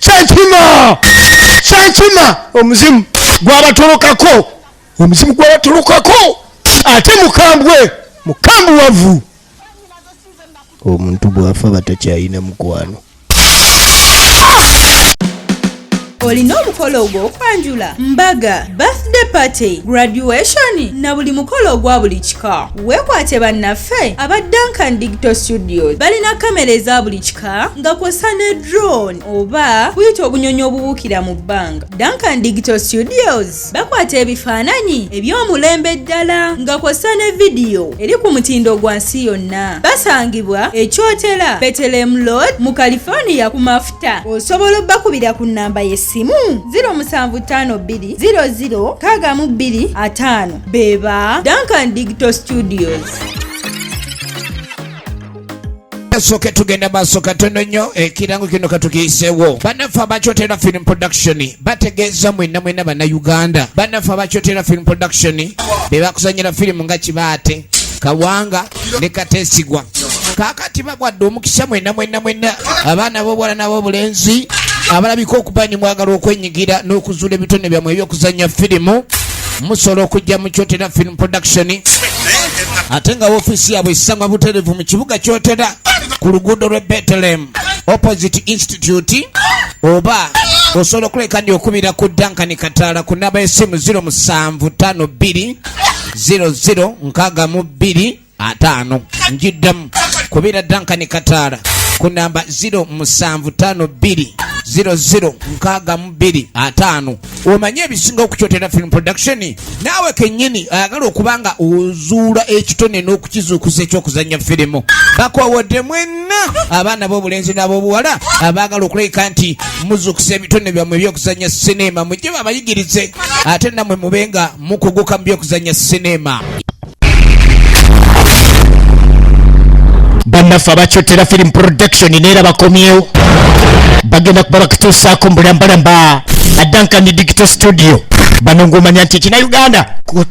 Kyenkima kyenkima omuzimu gwabatolokako, omuzimu gwabatolokako, ate mukambwe mukambuwavu. Omuntu bw'afa batakyalina mukwano. Olina omukolo ogw'okwanjula, mbaga, birthday party, graduation na buli mukolo ogwa buli kika. Weekwate bannaffe aba Duncan Digital Studios, balina kamera eza buli kika nga kw'ossa ne drone oba buyita obunyonyi obubuukira mu bbanga. Duncan Digital Studios bakwata ebifaananyi eby'omulembe ddala nga kw'ossa ne vidiyo eri ku mutindo gwa nsi yonna. Basangibwa e Kyotera, Bethlehem Road mu California ku mafuta. Osobola obbakubira ku nnamba y'essimu 0752 00 62 50. Be ba Duncan Digital Studios. Soke tugenda maaso katono nnyo, ekirango kino katukiyiseewo. Bannaffe abakyotera Film Production bategeeza mwenna mwenna Bannayuganda. Bannaffe abakyotera Film Production be bakuzanyira firimu nga Kibaate, Kawanga ne Kateesigwa. Kaakati babwadde omukisa mwenna mwenna mwenna abaana b'obuwala n'ab'obulenzi abalabika okuba ni mwagala okwenyigira n'okuzuula ebitone byammwe eby'okuzannya firimu, musobola okujja mu Kyotera Film Production, ate nga woofiisi yaabwe esangwa butereevu mu kibuga Kyotera ku luguudo lw'e Bethlehem opposite Institute, oba osobola okuleka ndi okubira ku Duncan Kataala ku namba y'essimu 0752 00 62 50. Njiddamu, kubira Duncan Kataala ku namba 0752 00 62 50, omanye ebisinga okukyotera Film Production. Naawe kennyini ayagala okuba nga ozuula ekitone n'okukizuukusa eky'okuzannya firimu, bakoowodde mwenna abaana b'obulenzi n'ab'obuwala abaagala okulabika nti muzuukusa ebitone byammwe eby'okuzannya sinema, mujje babayigirize ate nammwe mube nga mukuguka mu by'okuzannya sinema. Bannaffe abakyotera Film Production neera bakomyewo, bagenda kuba bakutuusaako mbulambalamba Duncan Digital Studio. Bano ng'omanya nti ekina Uganda ku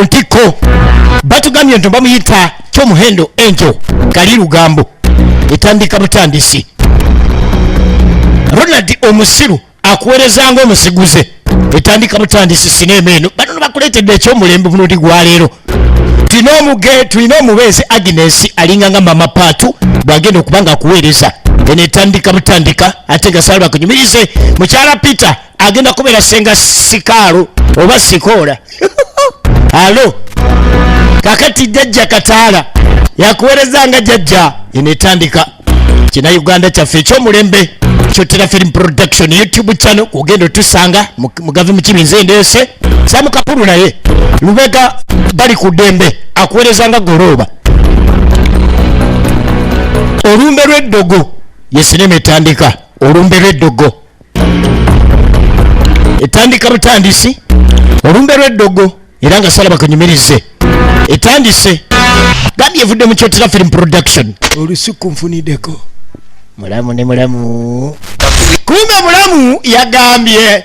ntikko. Batugambye nti bamuyita Kyomuhendo Enjo Kali Lugambo, etandika butandisi. Ronald Omusiru akuweereza ng'omusiguze, etandika butandisi sineema eno. Bano bakuleetedde ekyomulembe omulundi gwa leero. Tulina omubeezi Agnes alinga nga Mama Paatu bwagenda okuba nga akuweereza. Eno etandika butandika, ate nga sala bakunyumirize mukyala Peter agenda kubeera Senga Sikaalo oba Sikoola. Alo, kakati Jjajja Kataala yakuweereza nga jjajja. Eno etandika kina Uganda kyaffe ekyomulembe, Kyotera Film Production YouTube channel kugenda otusanga. Mugave mukibinze ndeese Samu Kapulu, naye Lubega bali ku ddembe akuweereza nga Golooba. Olumbe lw'eddogo ye sinema etandika. Olumbe lw'eddogo etandika butandisi. Olumbe lw'eddogo era nga sala bakunyumirize etandise gambye evudde mu Kyotera Film Production. Olusuku nfuniddeko mulamu ne mulamu, kumbe mulamu yagambye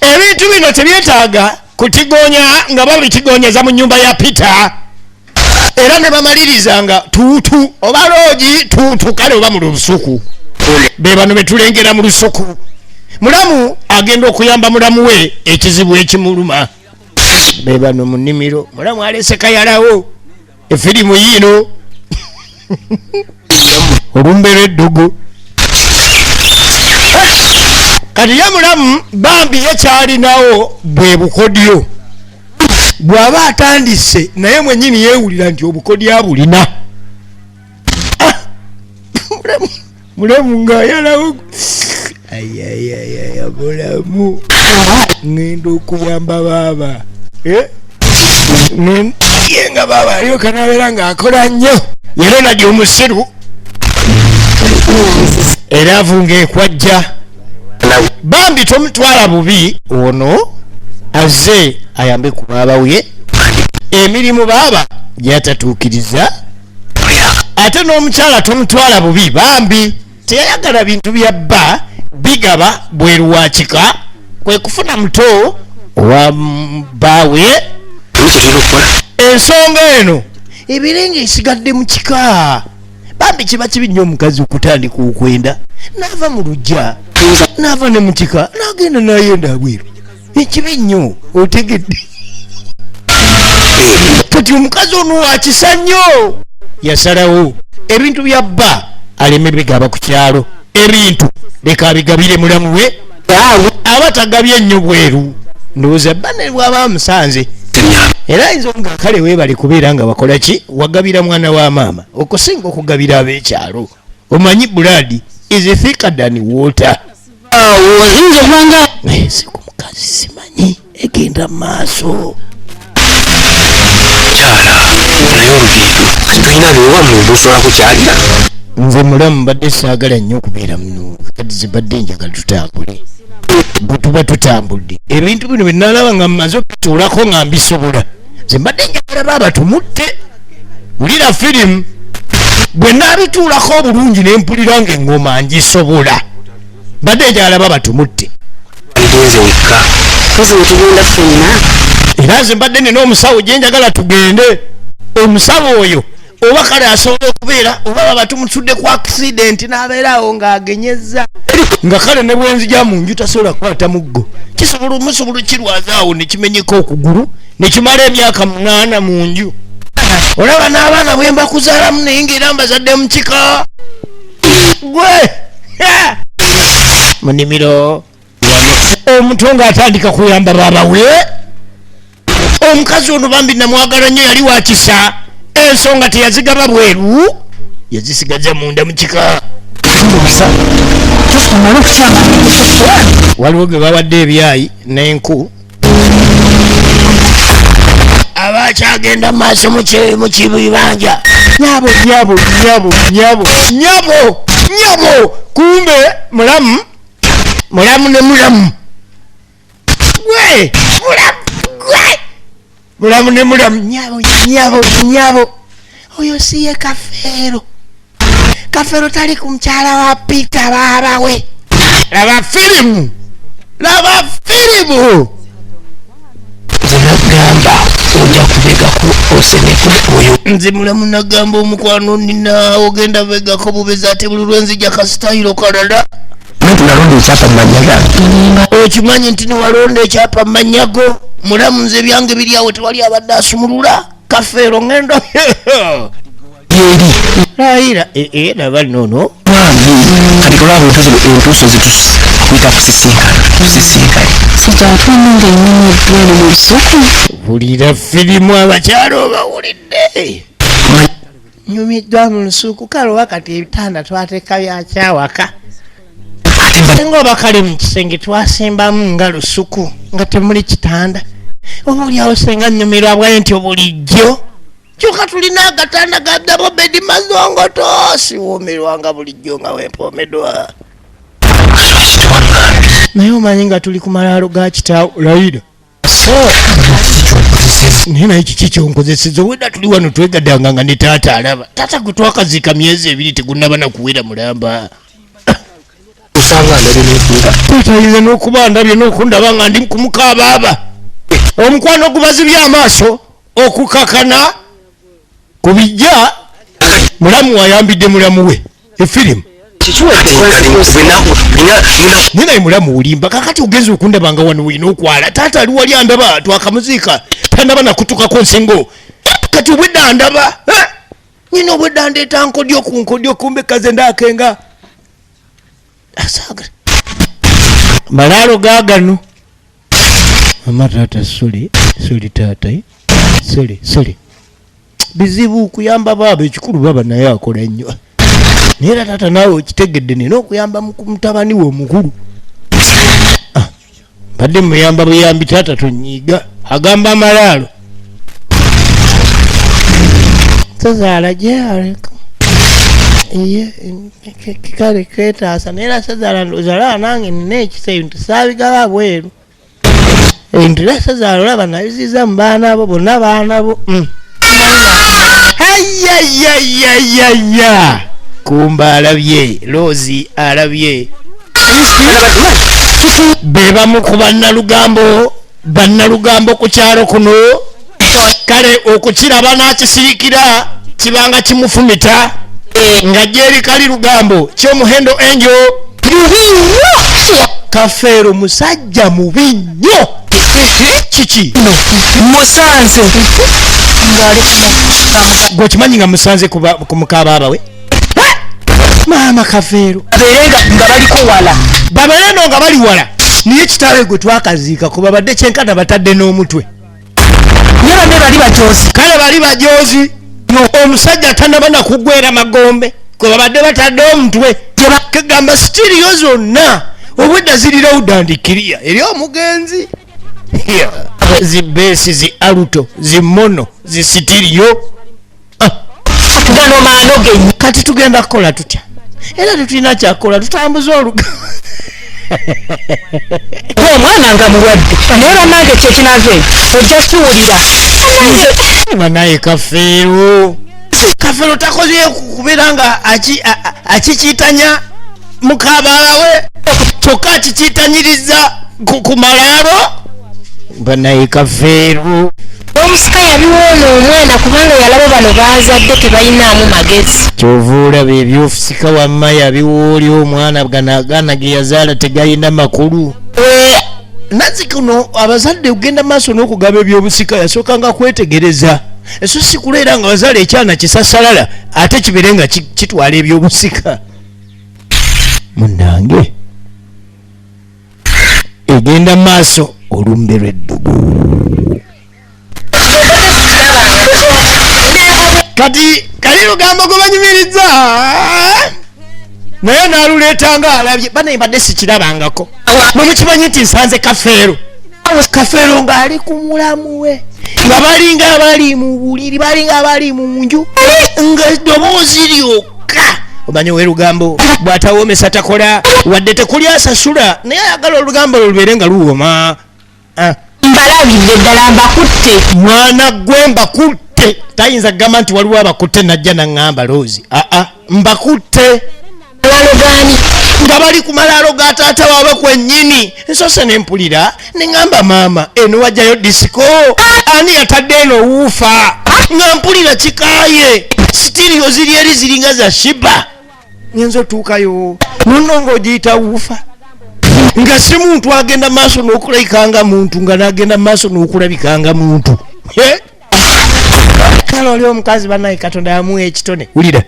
ebintu bino tebyetaaga kutigonya nga babitigonyeza mu nyumba ya Peter, era ne bamaliriza nga tuutu oba loogi tuutu kale oba mu lusuku. Be bano betulengera mu lusuku. Mulamu agenda okuyamba mulamu we ekizibu ekimuluma. Be bano mu nnimiro, mulamu alese kayalawo. Efirimu yiino, olumbe lw'eddogo. Kati ye mulamu bambi ye kyalinawo bwe bukodyo, bw'aba atandise naye mwennyini yeewulira nti obukodyo abulina. Ah! Mulamu ng'ayalawo, ayayayaya, mulamu ŋŋenda okuyamba baaba. Eh? Ye nga baaba alyoka n'abeera ng'akola nnyo. Yero nadi omusiru era avunga ekwajja. Bambi tomutwala bubi, ono azze ayambe ku baaba we emirimu baaba gyatatuukiriza. Ate n'omukyala tomutwala bubi, bambi teyayagala bintu bya bba bigaba bweru wa kika, kwe kufuna muto owa bbaawe. Ensonga eno ebeere nga esigadde mu kika. Bambi kiba kibi nnyo omukazi okutandika okwenda. N'ava mu luggya, n'ava ne mu kika, n'agenda n'ayenda abweru. Ekibi nnyo, otegedde. Kati omukazi ono wakisa nnyo, yasalawo ebintu bya bba aleme bigaba ku kyalo, ebintu leka abigabire mulamu we aba tagabye nnyo bweru. Ndowooza bba ne bw'aba amusanze era ayinza nga kale weebale kubeera nga wakola ki, wagabira mwana wa maama okusinga okugabira ab'ekyalo. Omanyi blood is thicker than water. Oyinza okuba nga Naye si ku mukazi, simanyi egenda mu maaso. Kyala, naye olugendo kati tolina bewammwe bosobola kukyalira? Nze mulamu mbadde saagala nnyo okubeera muno, kati zibadde njagala tutambule. Bwe tuba tutambudde, ebintu bino bye nalaba nga mmaze okubituulako nga mbisobola, nze mbadde njagala baaba tumutte. Wulira firimu, bwe naabituulako obulungi ne mpulira nga eŋŋoma ngisobola, mbadde njagala baaba tumutte. Ngenze wekka. Kozi netugenda ffenna. Era nze mbadde nina omusawo gye njagala tugende. Omusawo oyo oba kale asobola okubeera oba baba tumusudde ku accident n'abeera awo ng'agenyeza, nga kale ne bwenzija mu nju tasobola kukwata muggo, kisobola omusobola okirwaza awo ne kimenyeka okugulu ne kimala emyaka 8 mu nju. Olaba n'abaana bwe mbakuzaalamu naye ng'era mbazadde mu kika gwe mu nnimiro. Omuto ng'atandika kuyamba baaba we. Omukazi ono bambi namwagala nnyo, yali wa kisa, ensonga teyazigaba bweru, yazisigaza munda mu kika. Waliwo gwe bawadde ebyayi n'enku, abakyagenda mu maaso mu kibibanja. Nyabo, nyabo, nyabo, nyabo, nyabo, nyabo, kumbe mulamu, mulamu ne mulamu gwe, mulamu gwe, mulamu ne mulamu, nyabo, nyabo, nyabo. Oyo si ye Kafeero. Kafeero tali ku mukyala wa Peter baaba we. Laba firimu, laba firimu. Nze nagamba ojja kubegako oseneko oyo. Nze mulamu nagamba omukwano nina ogenda begako bubezi, ate buli lwenzija kasitayiro kalala. Nalonda ekyapa mu mannya gange. Okimanyi nti newalonda ekyapa mu mannya go mulamu, nze ebyange biri awo, tewali abadde asumulula. Kafeero ngendo eri layira laba nono. Kati kulaba entuuso zituyita kusisinkana, tusisinkane. Sikyatwina nga enyonyi eno mu lusuku. Wulira firimu, abakyala obawulidde, nyumiddwa mu lusuku. Kale oba kati ebitanda twateeka byakyawaka, nga oba kale mu kisenge twasimbamu nga lusuku nga temuli kitanda, oba oliawo senga nnyumirwa bwaye nti bulijjo kyokka tulina agatanda ga double bed mazongoto, siwuumirwa nga bulijjo nga wempoomedwa. Naye omanyi nga tuli ku malaalo ga kitaawo, layira. Naye kiki kyonkozeseza? Obwedda tuli wano twegaddanga nga ne taata alaba. Taata gwe twakaziika myezi 2 tegunnaba nakuwera mulamba. Osanga ndabye nenfuuka. Taata ayinza n'okuba ndabye n'okundaba nga ndi kumukabaaba. Omukwano gubazibye amaaso okukakana ku bijja. Mulamu ayambidde mulamu we efirimu. Naye naye mulamu olimba. Kakati ogenza okundaba nga wano olina okwala, taata ali wali andaba, twakamuziika tandaba nakutukako nsingo. Kati obwedda ndaba nyina, obwedda ndeeta nkodyo ku nkodyo, kumbe kaze ndakenga asaga malaalo gaagano. Mama, taata, sorry, sorry taata, sorry, sorry. Bizibu okuyamba baaba, ekikulu baba naye akola nnyo. Naye era taata naawe okitegedde, nina okuyamba mutabani we omukulu. Mbadde muyamba buyambi taata, tonyiiga. Agamba amalaalo sezaala gyaleka ye kale ketaasa, naye era sezaala ndowooza nange nina ekisa, ebintu saabigaba bweru, ebintu era sezaala olaba nabiziza mu baana bo bonna, baana bo. Ayayayayaya, kumba alabye Loozi, alabye be bamu ku bannalugambo, bannalugambo ku kyalo kuno. Kale okukiraba n'akisirikira kibanga kimufumita. Nga gyeri kali lugambo kyomuhendo enjo. Kafeero musajja mubi nnyo. Kiki? Musanze ng'ali Gwe okimanyi nga musanze ku mukabaaba we? Maama Kafeero. Babeere nga baliko wala. Babeere no nga bali wala. Niye kitaawe gwe twakaziika kuba badde kyenkana batadde n'omutwe. Naye banne bali bajoozi. Kale bali bajoozi. Omusajja tannaba na kuggwera magombe kwe babadde batadde omutwe. Kegamba sitiriyo zonna obwedda ziri loud and clear eri omugenzi. Zi bass, zi alto, zi mono, zi sitiriyo. Gano maano genyi. Kati tugenda kukola tutya? Era tetulina kyakukola, tutambuze oluga. Omwana nga mulwadde. Naye bannange kye kinave ojja kiwulira. Banaye Kafeero. Kafeero takoze kubeera nga akikiitanya mukabaala we, kyokka akikiitanyiriza ku malaalo. Banaye Kafeero. Omusika yabiwoona omwana kubanga yalaba bano baazadde tebayinaamu magezi. Kyova olaba ebyofusika wamma yabiwooli omwana gano ge yazaala tegayina makulu. Nazzi kuno abazadde okugenda maaso n'okugaba ebyobusika yasookanga kwetegereza. Eso si kuleera nga bazaala ekyana kisasalala ate kibeere nga kitwala ebyobusika. Munnange egenda maaso olumbe lw'eddugu. Kati kali lugambo gwe banyumiriza naye n'aluleeta alabye. Bana mbadde sikirabangako. Mwe mukimanyi nti nsanze Kafeero. Kafeero ng'ali ku mulamu we, nga balinga abali mu buliri, balinga abali mu nju, nga eddoboozi lyokka. Omanyi ow'elugambo bw'atawoomesa takola, wadde tekuli asasula, naye ayagala olugambo lwe lubeere nga luwoma. Mbalabidde ddala mbakutte. Mwana gwe mbakutte. Tayinza kugamba nti waliwo abakutte najja naŋŋamba loozi. Aa, mbakutte. Malaalo gaani? Nga bali ku malaalo ga taata waabwe kwennyini. Nsoose ne mpulira ne ŋŋamba maama eno wajjayo disiko, ani yatadde eno wuufa? Nga mpulira kikaaye, sitiriyo ziri eri ziringa za Shiba. Ngenza otuukayo nonno ng'ogiyita wuufa, nga si muntu agenda maaso n'okulabika muntu, nga n'agenda maaso n'okulabika nga muntu. Kale oli omukazi bannaye Katonda yamuwa ekitone. Wulira,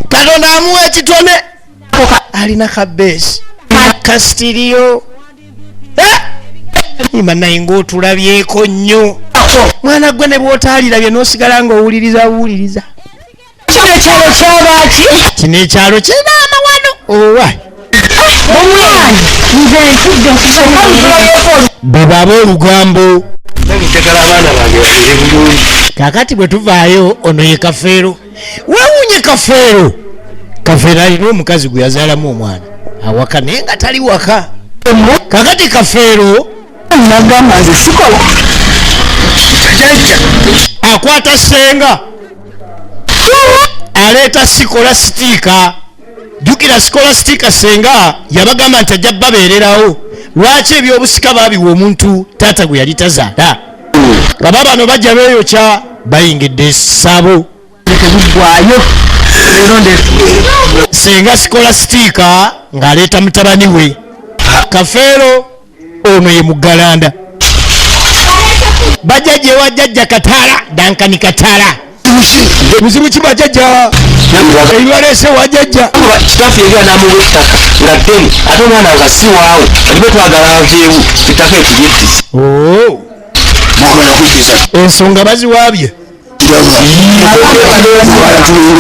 Katonda amuwa ekitone, alina ka bass kasitiriyo. Bannange ng'otulabyeko nnyo mwana gwe, ne bw'otaalirabye n'osigala ng'owuliriza buwuliriza. Kino ekyalo kyabaaki? Kino ekyalo kirina amawano owa Omwana nze ntudde nkusoma. Be baba olugambo. Njagala abaana bange babeere bulungi. Kaakati bwe tuvaayo ono ye Kafeero. Weewuunye Kafeero. Kafeero alina omukazi gwe yazaalamu omwana awaka naye nga tali waka. Kaakati Kafeero Nagamba nze sikola. Jajja akwata ssenga aleeta sikola sitiika. Jjukira sikola sitiika ssenga yabagamba nti ajja babeererawo. Lwaki ebyobusika baabiwa omuntu taata gwe yali tazaala? Baba bano bajja beeyokya bayingidde essabo. Tebuggwayo. Ssenga sikola sitiika ng'aleeta mutabani we Kafeero. Ono ye muggalanda. Bajjajja ewa jjajja Kataala, Dankani Kataala. Buzibu ki bajjajja ebibaleese wa jjajja? Kitaffe yali anaamuwa ettaka nga ddene, ate omwana nga si waawe, kati bwe twagala aveewo ettaka etulyeddize. Oh. Ensonga baziwaabye.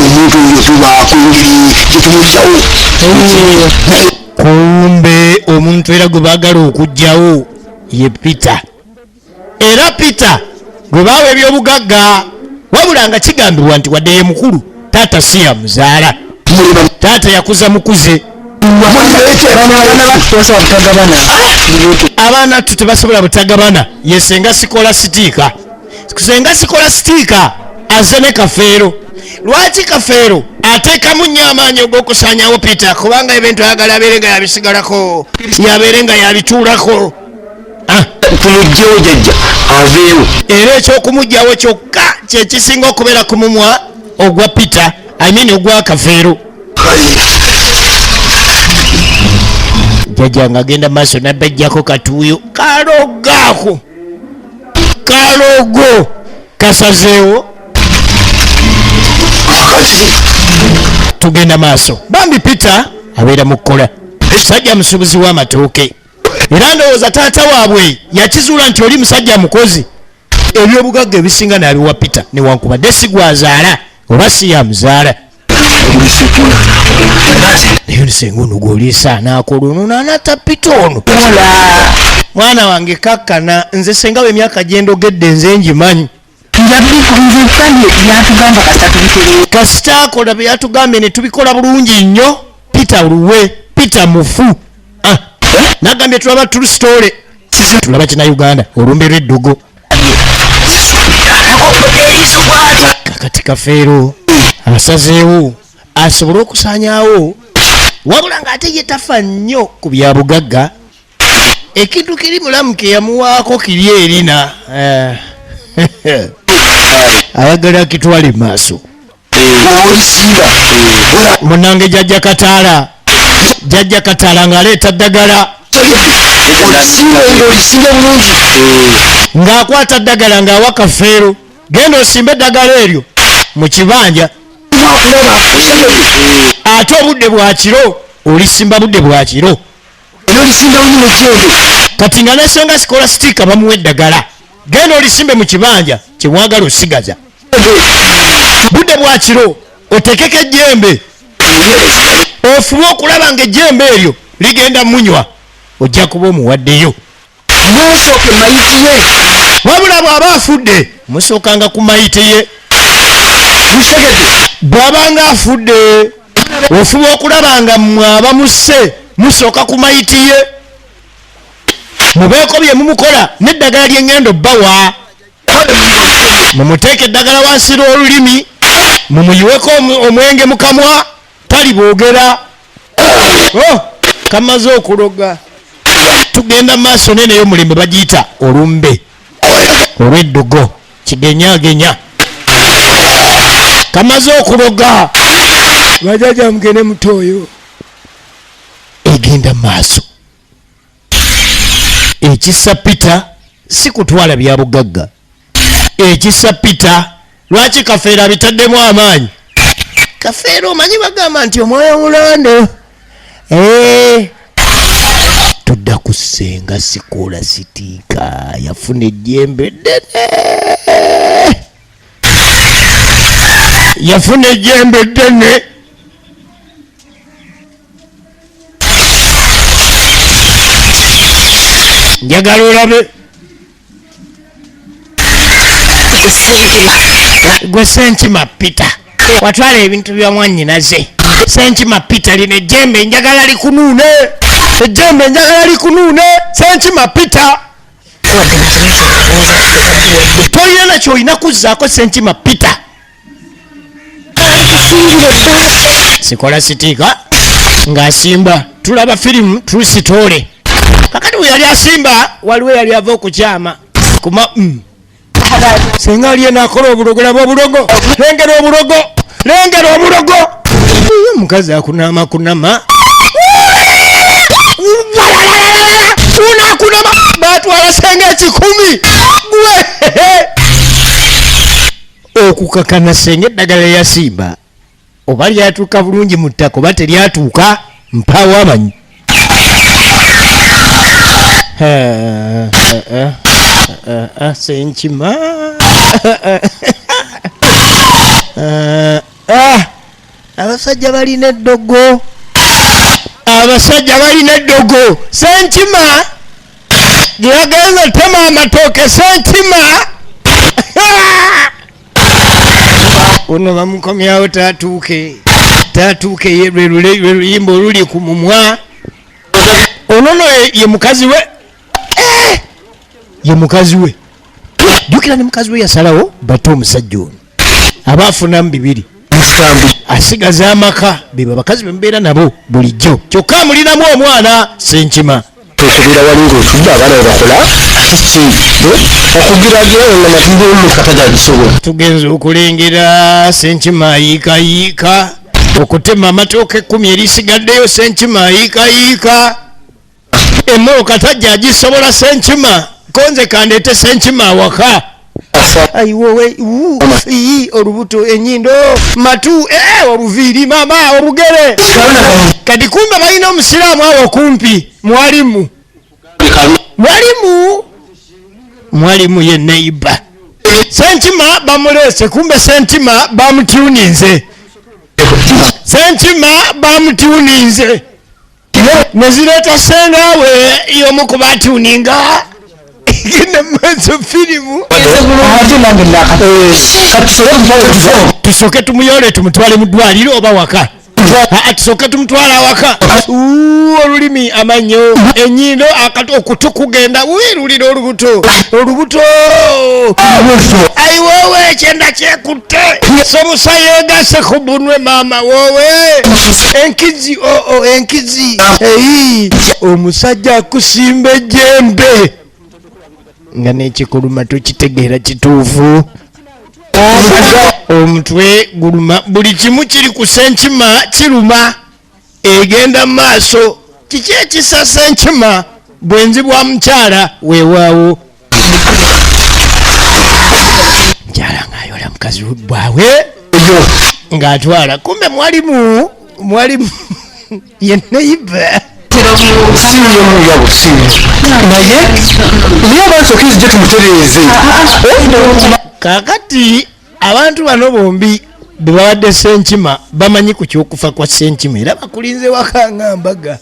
Omuntu oyo tubaako engeri gyetumugjawo. Kumbe omuntu era gwe baagala okuggyawo ye Peter. Era Peter gwe baawa ebyobugagga, wabula nga kigambibwa nti wadde ye mukulu, taata si yamuzaala. Taata yakuza mukuze. Abaana tu tebasobola butagabana. Ye senga sikola sitiika. Senga sikola sitiika azze ne Kafeero. Lwaki Kafeero ateekamu nnyo amaanyi ogw'okusaanyawo Peter? Kubanga ebintu ayagala abeere nga yabisigalako, yabeere nga yabituulako. Tumugjewo jjajja aveewo. Era ekyokumuggyawo kyokka kyekisinga okubeera ku mumwa ogwa Peter. I mean ogwa Kafeero. Jjajja ng'agenda maaso n'abajjako katuuyo kalogo ako kalogo kasazeewo. Tugenda maaso. Bambi Peter abeera mu kukola, musajja musuubuzi w'amatooke, era ndowooza taata waabwe yakizuula nti oli musajja mukozi, ebyobugagga ebisinga n'abiwa Peter, newankubadde si gwazaala oba si yamuzaala. Naye nsenga ono gwoliisa anaakola ono n'anatta Peter ono. Mwana wange kakkana, nze senga w'emyaka gye ndogedde nze ngimanyi. Kasita akola bye yatugambye ne tubikola bulungi nnyo. Peter luwe, Peter mufu. Ah, nagambye tulaba true story, tulaba kina Uganda olumbe lw'eddogo. Kakati Kafeero asazeewo asobole okusaanyaawo, wabula ng'ate ye tafa nnyo ku bya bugagga. Ekintu kiri mulamu ke yamuwaako kiri erina ayagala akitwale maaso. Munange jjajja Kataala, jjajja Kataala ng'aleeta ddagala, ng'akwata ddagala ng'awa Kafeero, genda osimbe eddagala eryo mu kibanja, ate obudde bwa kiro olisimba, budde bwa kiro. Kati nga nesenga sikola sitiika bamuwa eddagala, genda olisimbe mu kibanja kyemwagala osigaza, budde bwa kiro, otekeko ejjembe, ofube okulaba nga ejjembe eryo ligenda munywa, ojja kuba omuwaddeyo. Wabula bw'aba afudde musookanga ku mayiti ye. Bw'abanga afudde ofuba okulaba nga mmwe abamusse musooka ku mayiti ye, mubeeko bye mumukola n'eddagala ly'eŋŋendo bbawa, mumuteeke eddagala wansi lw'olulimi, mumuyiweko omwenge mu kamwa, taliboogera. Oh, kamaze okuloga. Tugenda maaso neneyo omulembe bagiyita olumbe olw'eddogo kigenyagenya. Kamaze okuloga. Bajaja mugende mutoyo egenda maaso. Ekisa Peter si kutwala bya bugagga, ekisa Peter lwaki Kafeero abitaddemu amaanyi. Kafeero omanyi bagamba nti omwoyo mulondo. Tudda ku ssenga sikola sitiika, yafuna ejjembe ddene, yafuna ejjembe ddene. Njagala olabe gwe Senkima Peter watwala ebintu bya mwannyinaze. Senkima Peter, lino ejjembe njagala likunuune, ejjembe njagala likunuune. Senkima Peter, tolina nakyo olina kuzzaako. Senkima Peter sikola sitiika ng'asimba. Tulaba firimu true story. Kakati we yali asimba waliwo eyali ava okukyama kuma. Senga aliyo nakola obulogo, laba obulogo, lengera obulogo, lengera obulogo. Ye omukazi akunama kunama unakunama, batwala senga 1,000 gwe okukakana. Senga eddagala lyasimba oba lyatuuka bulungi mu ttaka oba teryatuuka, mpaawo amanyi. Senkima, abasajja balina eddogo, abasajja balina eddogo. Senkima gyeyagenza tema amatooke. Senkima ono bamukomyawo tatuuke, tatuuke. Ye lwe luyimba oluli ku mumwa. Ono no ye mukazi we. Ye mukazi we, jjukira ne mukazi we yasalawo batte omusajja ono aba afunamu bibiri, asigaza amaka. Beba bakazi bemubeera nabo bulijjo, kyokka amulinamu omwana Senkima. Okubeera wali ng'otudde abaana bwe bakola. Kiki okugiragira yonna matirimu katajagisobola. Tugenza okulengera senkima ayiikayiika okutema amatooka 10 erisigaddeyo. Senkima ayiikayiika emmotoka tajja agisobola. Senkima konze kandeete senkima awaka. Ayiwowe iyi olubuto, enyindo, matu, oluviiri, mama olugere. Kati kumbe balina omusiraamu awo okumpi, mwalimu mwalimu mwalimu ye neiba. Senkima bamuleese, kumbe sentima bamutuninze, sentima bamutuninze nezireeta sengawe y'omu ku batuninga genda maaso firimu. Ate nange nakati. Tusooke tumuyole tumutwale mu ddwaliro oba waka? Aa, tusooke tumutwale awaka. Uu, olulimi, amannyo, enyindo, akati, okutu kugenda wirulira olubuto, olubuto. Ayiwowe, ekyenda kyekutte, sobusa yegase ku bunwe. Maama wowe, enkizi oo, enkizi eyi, omusajja akusimba ejjembe nga n'ekikuluma tokitegeera kituufu. Omutwe guluma, buli kimu kiri ku senkima kiruma. Egenda mu maaso. Kiki ekisa senkima? Bwenzi bwa mukyala. Weewaawo mukyala ng'ayola mukazi bwawe ng'atwala, kumbe mwalimu mwalimu ye neiba. Siyo muyabo, siyo, naye naye abantu okirizije tumutereeze. Kakati abantu bano bombi bebabadde senkima bamanyi ku kyokufa kwa senkima, era bakulinze waka nga mbaga.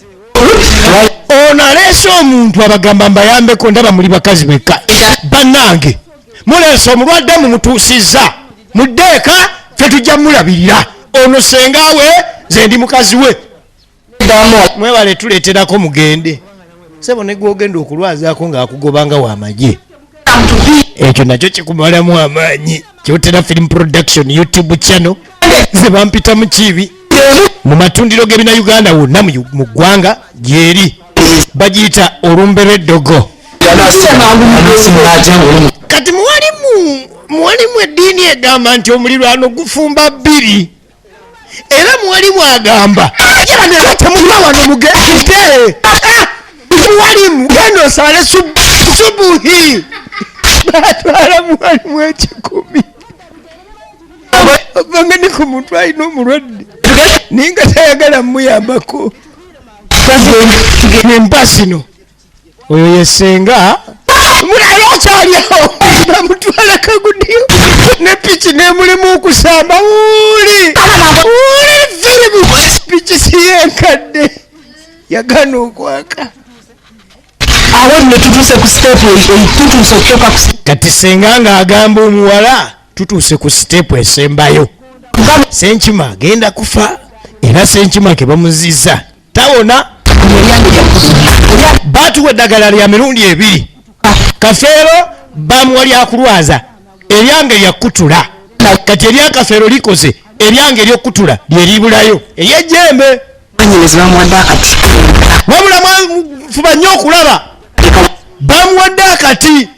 Ono aleese omuntu, abagamba mbayambeko, ndaba muli bakazi bekka. Bannange, muleese omulwadde, mumutuusizza, muddeeka, ffe tujja mulabirira. Ono sengawe, nze ndi mukazi we. Mwebale tuleeterako, mugende sebo. Ne gwogenda okulwazaako ng'akugobanga wamagye, ekyo nakyo kikumalamu amaanyi. Kyotera Film Production YouTube channel, ze bampita mu kibi mu matundiro g'ebina wonna mu ggwanga gyeri, bagiyita Olumbe lw'Eddogo. Kati muwalimu eddiini egamba nti omulirwano gufumba bbiri, era muwalimu agamba yabana temuva wano, mugende. Ah! Muwalimu genda osale subuhi, batwala muwalimu 1000 ovanga ni ku muntu alina omulwadde naye nga tayagala muyambako. Emba zino oyo yesenga mulala akyaliawo, bamutwala kagudiyo ne piki nemulimu okusamba. Wuli wuli firimu, piki siyenkadde yagana okwaka. Awo nno tutuuse ku step, tutuuse okutuuka ku Kati senga ng'agamba omuwala, tutuuse ku step esembayo, senkima agenda kufa, era senkima ke bamuziza tawona. Batuwa eddagala lya mirundi ebiri. Kafeero bamuwa lyakulwaza, eryange lyakutula. Kati eryakafeero likoze, eryange eryokutula lyeribulayo eryejjembe. Nyinezi bamuwadde akati. Wabula mwafuba nnyo okulaba bamuwadde akati,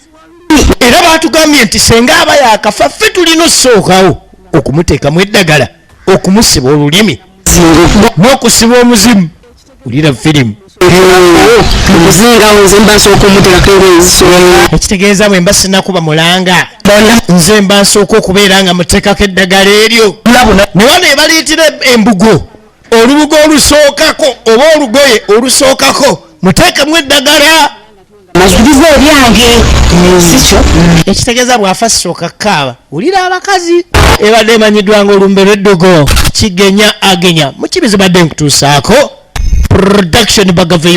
era batugambye nti senga aba yakafa, ffe tulina osookawo okumuteekamu eddagala, okumusiba olulimi n'okusiba omuzimu. Wulira firimu. Mukuzingawo nze mba nsooka omuteekako engoye ezisooka. Ekitegeeza bwe mba sinakuba mulanga, nze mba nsooka okubeera nga muteekako eddagala eryo. Ne wano ebaleetera embugo, olubugo olusookako oba olugoye olusookako muteekemu eddagala. Maziriza ebyange sikyo. Ekitegeeza bw'afa sooka kaaba. Wulira abakazi. Ebadde emanyiddwa nga Olumbe lw'Eddogo. Kigenya agenya mukibizi badde nkutuusaako production bagave.